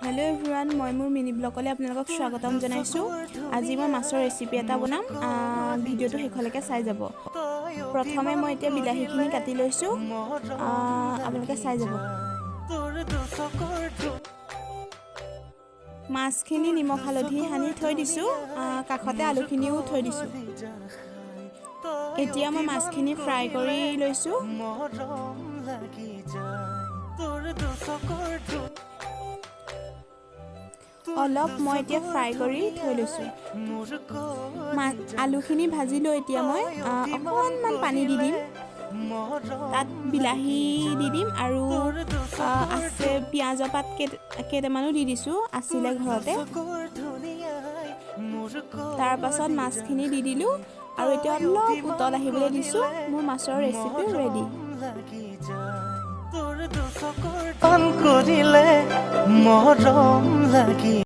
Hello' everyone, মই মোৰ mini ব্লগলৈ আপোনালোকক স্বাগতম জনাইছোঁ। আজি মই মাছৰ ৰেচিপি এটা বনাম। ভিডিঅ'টো শেষলৈকে চাই যাব। প্ৰথমে মই এতিয়া বিলাহীখিনি কাটি লৈছোঁ। আপোনালোকে চাই যাব। মাছখিনি নিমখ হালধি সানি থৈ দিছোঁ। কাষতে আলুখিনিও থৈ দিছোঁ। এতিয়া মই মাছখিনি ফ্ৰাই কৰি লৈছোঁ। মৰম লাগি যায় তোৰ দুচকুৰ। অলপ মই এতিয়া ফ্ৰাই কৰি থৈ লৈছোঁ। মোৰ আলুখিনি ভাজি লৈ এতিয়া মই অকণমান পানী দি দিম। মৰম তাত বিলাহী দি দিম আৰু আছে পিঁয়াজৰ পাত কেইটামানো দি দিছোঁ, আছিলে ঘৰতে। চকুৰ ধুনীয়াই মোৰ তাৰপাছত মাছখিনি দি দিলোঁ আৰু এতিয়া অলপ উতল আহিবলৈ দিছোঁ। মোৰ মাছৰ ৰেচিপি ৰেডি। লাগি যায় তোৰ দুচকুৰ কৰিলে মৰম লাগি।